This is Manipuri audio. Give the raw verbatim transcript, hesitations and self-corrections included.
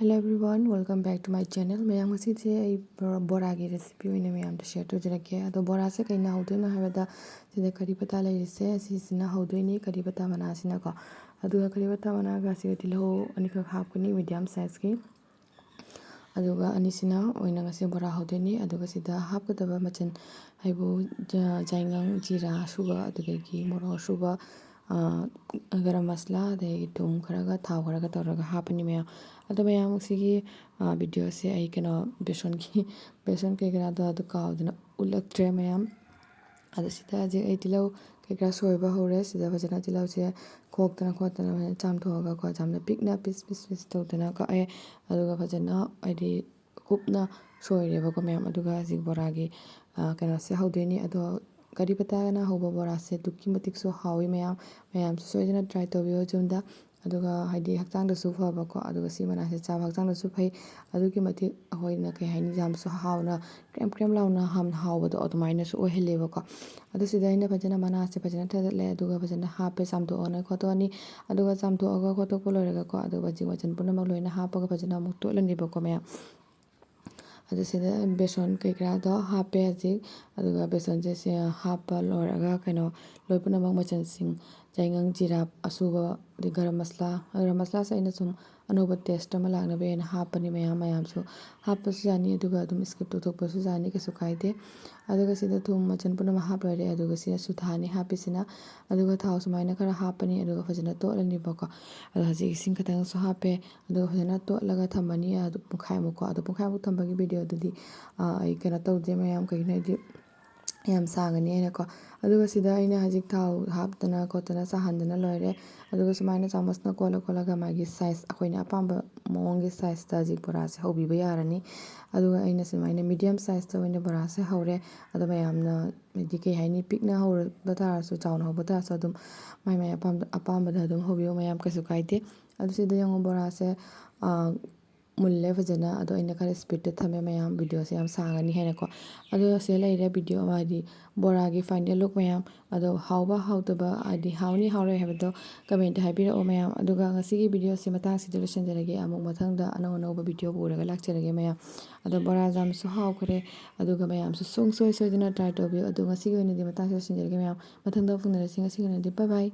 Hello everyone, welcome back to my channel. ꯃꯌꯥꯝ, ꯉꯁꯤꯁꯦ ꯑꯩ ꯕꯣꯔꯥꯒꯤ recipe ꯑꯣꯏꯅ ꯃꯌꯥꯝꯗ share ꯇꯧꯖꯔꯛꯀꯦ꯫ ꯑꯗꯣ ꯕꯣꯔꯥꯁꯦ ꯀꯩꯅ ꯍꯧꯗꯣꯏꯅꯣ ꯍꯥꯏꯕꯗ, ꯁꯤꯗ ꯀꯔꯤ ꯄꯇꯥ ꯂꯩꯔꯤꯁꯦ, ꯑꯁꯤꯁꯤꯅ ꯍꯧꯗꯣꯏꯅꯤ, ꯀꯔꯤ ꯄꯇꯥ ꯃꯅꯥꯁꯤꯅꯀꯣ꯫ ꯑꯗꯨꯒ ꯀꯔꯤ ꯄꯇꯥ ꯃꯅꯥꯒ ꯑꯁꯤꯒ ꯇꯤꯜꯍꯧ ꯑꯅꯤꯈꯛ ꯍꯥꯞꯀꯅꯤ, medium sizeꯀꯤ꯫ ꯑꯗꯨꯒ ꯑꯅꯤꯁꯤꯅ ꯑꯣꯏꯅ ꯉꯁꯤ ꯕꯣꯔꯥ ꯍꯧꯗꯣꯏꯅꯤ꯫ ꯑꯗꯨꯒ ꯁꯤꯗ ꯍꯥꯞꯀꯗꯕ ꯃꯆꯜ ꯍꯥꯏꯕꯨ, ꯌꯥꯏꯉꯪ, ꯖꯤꯔꯥ ꯑꯁꯨꯕ, ꯑꯗꯨꯗꯒꯤ ꯃꯣꯔꯣꯛ ꯑꯁꯨꯕ, ꯒꯔꯝ ꯃꯁꯂꯥ, ꯑꯗꯒꯤ ꯊꯨꯝ ꯈꯔꯒ ꯊꯥꯎ ꯈꯔꯒ ꯇꯧꯔꯒ ꯍꯥꯞꯄꯅꯤ ꯃꯌꯥꯝ꯫ ꯑꯗꯣ ꯃꯌꯥꯝ, ꯁꯤꯒꯤ videoꯁꯦ ꯑꯩ ꯀꯩꯅꯣ, ꯕꯦꯁꯣꯟꯒꯤ ꯕꯦꯁꯣꯟ ꯀꯩꯀꯥꯗꯣ ꯑꯗꯨ ꯀꯥꯎꯗꯅ ꯎꯠꯂꯛꯇ꯭ꯔꯦ ꯃꯌꯥꯝ꯫ ꯑꯗꯣ ꯁꯤꯗ ꯍꯧꯖꯤꯛ ꯑꯩ ꯇꯤꯜꯍꯧ ꯀꯩꯀꯥ ꯁꯣꯏꯕ ꯍꯧꯔꯦ꯫ ꯁꯤꯗ ꯐꯖꯅ ꯇꯤꯜꯍꯧꯁꯦ ꯈꯣꯛꯇꯅ ꯈꯣꯠꯇꯅ ꯐꯖꯅ ꯆꯥꯝꯊꯣꯛꯑꯒꯀꯣ, ꯌꯥꯝꯅ ꯄꯤꯛꯅ piece piece piece ꯇꯧꯗꯅ ꯀꯛꯑꯦ꯫ ꯑꯗꯨꯒ ꯐꯖꯅ ꯍꯥꯏꯗꯤ ꯀꯨꯞꯅ ꯁꯣꯏꯔꯦꯕꯀꯣ ꯃꯌꯥꯝ꯫ ꯑꯗꯨꯒ ꯍꯧꯖꯤꯛ ꯕꯣꯔꯥꯒꯤ ꯀꯩꯅꯣꯁꯦ ꯍꯧꯗꯣꯏꯅꯤ꯫ ꯑꯗꯣ ꯀꯔꯤ ꯄꯇꯥꯅ ꯍꯧꯕ ꯕꯣꯔꯥꯁꯦ ꯑꯗꯨꯛꯀꯤ ꯃꯇꯤꯛꯁꯨ ꯍꯥꯎꯏ ꯃꯌꯥꯝ꯫ ꯃꯌꯥꯝꯁꯨ ꯁꯣꯏꯗꯅ try ꯇꯧꯕꯤꯌꯣ ꯌꯨꯝꯗ꯫ ꯑꯗꯨꯒ ꯍꯥꯏꯗꯤ ꯍꯛꯆꯥꯡꯗꯁꯨ ꯐꯕꯀꯣ꯫ ꯑꯗꯨꯒ ꯁꯤ ꯃꯅꯥꯁꯦ ꯆꯥꯕ ꯍꯛꯆꯥꯡꯗꯁꯨ ꯐꯩ꯫ ꯑꯗꯨꯛꯀꯤ ꯃꯇꯤꯛ ꯑꯩꯈꯣꯏꯅ ꯀꯩ ꯍꯥꯏꯅꯤ, ꯌꯥꯝꯁꯨ ꯍꯥꯎꯅ ꯀ꯭ꯔꯦꯝ ꯀ꯭ꯔꯦꯝ ꯂꯥꯎꯅ ꯌꯥꯝꯅ ꯍꯥꯎꯕꯗꯣ ꯑꯗꯨꯃꯥꯏꯅꯁꯨ ꯑꯣꯏꯍꯜꯂꯦꯕꯀꯣ꯫ ꯑꯗꯨ ꯁꯤꯗ ꯑꯩꯅ ꯐꯖꯅ ꯃꯅꯥꯁꯦ ꯐꯖꯅ ꯊꯥꯗꯠꯂꯦ꯫ ꯑꯗꯨꯒ ꯐꯖꯅ ꯍꯥꯞꯄꯦ, ꯆꯥꯝꯊꯣꯛꯑꯅꯤ ꯈꯣꯠꯇꯣꯛꯑꯅꯤ꯫ ꯑꯗꯨꯒ ꯆꯥꯝꯊꯣꯛꯑꯒ ꯈꯣꯠꯇꯣꯛꯄ ꯂꯣꯏꯔꯒꯀꯣ, ꯑꯗꯨꯒ ꯍꯧꯖꯤꯛ ꯃꯆꯜ ꯄꯨꯝꯅꯃꯛ ꯂꯣꯏꯅ ꯍꯥꯞꯄꯒ ꯐꯖꯅ ꯑꯃꯨꯛ ꯇꯣꯠꯂꯅꯤꯕꯀꯣ ꯃꯌꯥꯝ꯫ ꯑꯗꯨ ꯁꯤꯗ ꯕꯦꯁꯣꯟ ꯀꯩꯀꯥꯗꯣ ꯍꯥꯞꯄꯦ ꯍꯧꯖꯤꯛ꯫ ꯑꯗꯨꯒ ꯕꯦꯁꯣꯟꯁꯦ ꯁꯤ ꯍꯥꯞꯄ ꯂꯣꯏꯔꯒ ꯀꯩꯅꯣ, ꯂꯣꯏ ꯄꯨꯝꯅꯃꯛ ꯃꯆꯜꯁꯤꯡ, ꯌꯥꯏꯉꯪ, ꯖꯤꯔꯥ ꯑꯁꯨꯕ, ꯑꯗꯩ ꯒꯔꯝ ꯃꯁꯂꯥ꯫ ꯒꯔꯝ ꯃꯁꯂꯥꯁꯦ ꯑꯩꯅ ꯁꯨꯝ ꯑꯅꯧꯕ taste ꯑꯃ ꯂꯥꯛꯅꯕ ꯍꯥꯏꯅ ꯍꯥꯞꯄꯅꯤ ꯃꯌꯥꯝ꯫ ꯃꯌꯥꯝꯁꯨ ꯍꯥꯞꯄꯁꯨ ꯌꯥꯅꯤ, ꯑꯗꯨꯒ ꯑꯗꯨꯝ skip ꯇꯧꯊꯣꯛꯄꯁꯨ ꯌꯥꯅꯤ, ꯀꯩꯁꯨ ꯀꯥꯏꯗꯦ꯫ ꯑꯗꯨꯒ ꯁꯤꯗ ꯊꯨꯝ ꯃꯆꯜ ꯄꯨꯝꯅꯃꯛ ꯍꯥꯞ ꯂꯣꯏꯔꯦ꯫ ꯑꯗꯨꯒ ꯁꯤꯗ ꯁꯨꯊꯥꯅꯤ ꯍꯥꯞꯄꯤꯁꯤꯅ꯫ ꯑꯗꯨꯒ ꯊꯥꯎ ꯁꯨꯃꯥꯏꯅ ꯈꯔ ꯍꯥꯞꯄꯅꯤ, ꯑꯗꯨꯒ ꯐꯖꯅ ꯇꯣꯠꯂꯅꯤꯕꯀꯣ꯫ ꯑꯗꯣ ꯍꯧꯖꯤꯛ ꯏꯁꯤꯡ ꯈꯤꯇꯪꯁꯨ ꯍꯥꯞꯄꯦ꯫ ꯑꯗꯨꯒ ꯐꯖꯅ ꯇꯣꯠꯂꯒ ꯊꯝꯃꯅꯤ ꯑꯗꯨ ꯄꯨꯡꯈꯥꯏꯃꯨꯛꯀꯣ꯫ ꯑꯗꯣ ꯄꯨꯡꯈꯥꯏꯃꯨꯛ ꯊꯝꯕꯒꯤ videoꯗꯨꯗꯤ ꯑꯩ ꯀꯩꯅꯣ ꯇꯧꯗꯦ ꯃꯌꯥꯝ, ꯀꯩꯒꯤꯅꯣ ꯍꯥꯏꯗꯤ ꯌꯥꯝ ꯁꯥꯡꯉꯅꯤ ꯍꯥꯏꯅꯀꯣ꯫ ꯑꯗꯨꯒ ꯁꯤꯗ ꯑꯩꯅ ꯍꯧꯖꯤꯛ ꯊꯥꯎ ꯍꯥꯞꯇꯅ ꯈꯣꯠꯇꯅ ꯁꯥꯍꯟꯗꯅ ꯂꯣꯏꯔꯦ꯫ ꯑꯗꯨꯒ ꯁꯨꯃꯥꯏꯅ ꯆꯥꯃꯁꯅ ꯀꯣꯠꯂ ꯈꯣꯠꯂꯒ ꯃꯥꯒꯤ size, ꯑꯩꯈꯣꯏꯅ ꯑꯄꯥꯝꯕ ꯃꯑꯣꯡꯒꯤ sizeꯇ ꯍꯧꯖꯤꯛ ꯕꯣꯔꯥꯁꯦ ꯍꯧꯕꯤꯕ ꯌꯥꯔꯅꯤ꯫ ꯑꯗꯨꯒ ꯑꯩꯅ ꯁꯨꯃꯥꯏꯅ medium sizeꯇ ꯑꯣꯏꯅ ꯕꯣꯔꯥꯁꯦ ꯍꯧꯔꯦ꯫ ꯑꯗꯣ ꯃꯌꯥꯝꯅ ꯍꯥꯏꯗꯤ ꯀꯩ ꯍꯥꯏꯅꯤ, ꯄꯤꯛꯅ ꯍꯧꯕ ꯇꯥꯔꯁꯨ, ꯆꯥꯎꯅ ꯍꯧꯕ ꯇꯥꯔꯁꯨ, ꯑꯗꯨꯝ ꯃꯥꯏ ꯃꯥꯏ ꯑꯄꯥꯝꯕ, ꯑꯄꯥꯝꯕꯗ ꯑꯗꯨꯝ ꯍꯧꯕꯤꯌꯣ ꯃꯌꯥꯝ, ꯀꯩꯁꯨ ꯀꯥꯏꯗꯦ꯫ ꯑꯗꯨ ꯁꯤꯗ ꯌꯦꯡꯉꯣ, ꯕꯣꯔꯥꯁꯦ ꯃꯨꯜꯂꯦ ꯐꯖꯅ꯫ ꯑꯗꯣ ꯑꯩꯅ ꯈꯔ ꯏꯁꯄꯤꯠꯇ ꯊꯝꯃꯦ ꯃꯌꯥꯝ, ꯚꯤꯗꯤꯑꯣꯁꯦ ꯌꯥꯝ ꯁꯥꯡꯉꯅꯤ ꯍꯥꯏꯅꯀꯣ꯫ ꯑꯗꯣ ꯁꯤꯗ ꯂꯩꯔꯦ ꯚꯤꯗꯤꯑꯣ ꯑꯃ, ꯍꯥꯏꯗꯤ ꯕꯣꯔꯥꯒꯤ ꯐꯥꯏꯅꯦꯜ ꯂꯨꯛ ꯃꯌꯥꯝ꯫ ꯑꯗꯣ ꯍꯥꯎꯕ ꯍꯥꯎꯇꯕ, ꯍꯥꯏꯗꯤ ꯍꯥꯎꯅꯤ ꯍꯥꯎꯔꯣꯏ ꯍꯥꯏꯕꯗꯣ ꯀꯃꯦꯟꯇ ꯍꯥꯏꯕꯤꯔꯛꯑꯣ ꯃꯌꯥꯝ꯫ ꯑꯗꯨꯒ ꯉꯁꯤꯒꯤ ꯚꯤꯗꯤꯑꯣꯁꯦ ꯃꯇꯥꯡꯁꯤꯗ ꯂꯣꯏꯁꯤꯟꯖꯔꯒꯦ꯫ ꯑꯃꯨꯛ ꯃꯊꯪꯗ ꯑꯅꯧ ꯑꯅꯧꯕ ꯚꯤꯗꯤꯑꯣ ꯄꯨꯔꯒ ꯂꯥꯛꯆꯔꯒꯦ ꯃꯌꯥꯝ꯫ ꯑꯗꯣ ꯕꯣꯔꯥ ꯖꯥꯝꯁꯨ ꯍꯥꯎꯈ꯭ꯔꯦ꯫ ꯑꯗꯨꯒ ꯃꯌꯥꯝꯁꯨ ꯁꯨꯡꯁꯣꯏ ꯁꯣꯏꯗꯅ ꯇ꯭ꯔꯥꯏ ꯇꯧꯕꯤꯌꯨ꯫ ꯑꯗꯣ ꯉꯁꯤꯒꯤ ꯑꯣꯏꯅꯗꯤ ꯃꯇꯥꯡꯁꯤꯗ ꯂꯣꯏꯁꯤꯟꯖꯔꯒꯦ ꯃꯌꯥꯝ꯫ ꯃꯊꯪꯗ ꯐꯪꯅꯔꯁꯤ꯫ ꯉꯁꯤꯒꯤ ꯑꯣꯏꯅꯗꯤ ꯕꯥꯏ ꯕꯥꯏ꯫